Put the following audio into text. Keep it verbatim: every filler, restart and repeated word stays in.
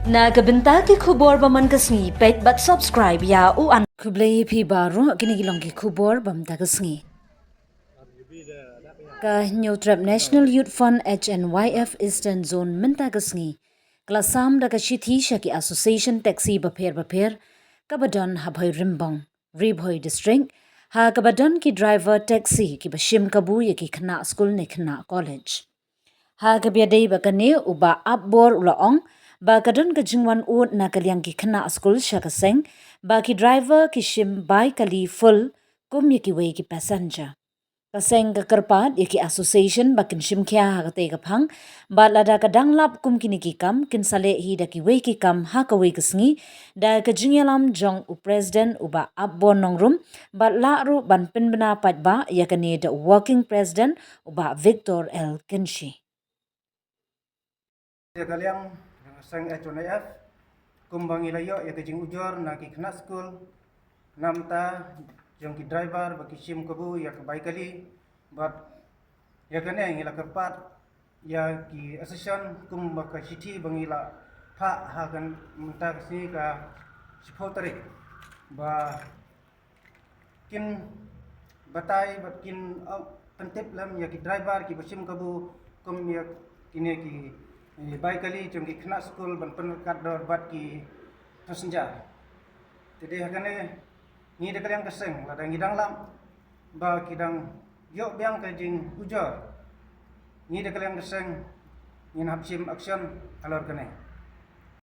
Na ka bynta ki khubor ba man ka sngi, peit bad subscribe ïa u an. Khublei phi baroh, kine ki long ki khubor ba mynta ka sngi. Ka Hynñiewtrep National Youth Front, H N Y F, Eastern Zone mynta ka sngi ka la sam da ka shithi sha ki association taxi bapher bapher kaba don ha Bhoirymbong, Ri Bhoi District, ha kaba don ki driver taxi kiba shim kabu ïa ki khynnah skul ne khynnah college. Ha kaba ïadei bad kane, u Bah Apbor u la ong ba ka don ka jingwan ud na ka liang ki khynnah skul sha ka seng ba ki driver ki shim bai kali full kum ïa kiwei ki passenger. Ka seng ka kyrpad ïa ki association ba kin shim khia ha katei ka phang, bad lada ka dang lap kum kine ki kam, kin sa leh hi da kiwei ki kam ha kawei ka sngi, da ka jingïalam jong u President u Bah Apbor Nongrum, bad lah ruh ban pynbna paidbah ïa kane da u Working President u Bah Victor L Kynshi. Ïa ka liang jong ka seng H N Y F, kumba ngi la ïoh ïa ka jingujor na ki khynnah skul, namar jong ki driver ba ki shim kabu ïa ka bai kali, bad ïa kane ngi la kyrpad ïa ki association kumba ka shithi ba ngi la phah ha ka mynta ka sngi ka shiphew tarik, ba kin batai bad kin, uh, pyntip lem ïa ki driver kiba shim kabu kum ïa kine ki, eh, bai kali jong ki khynnah skul ban pynryngkat dor bad ki passenger. Te dei ha kane ngi da ka liang ka seng, lada ngi dang lap ba ki dang ïoh biang ka jingujor, ngi da ka liang ka seng ngin hap shim action halor kane.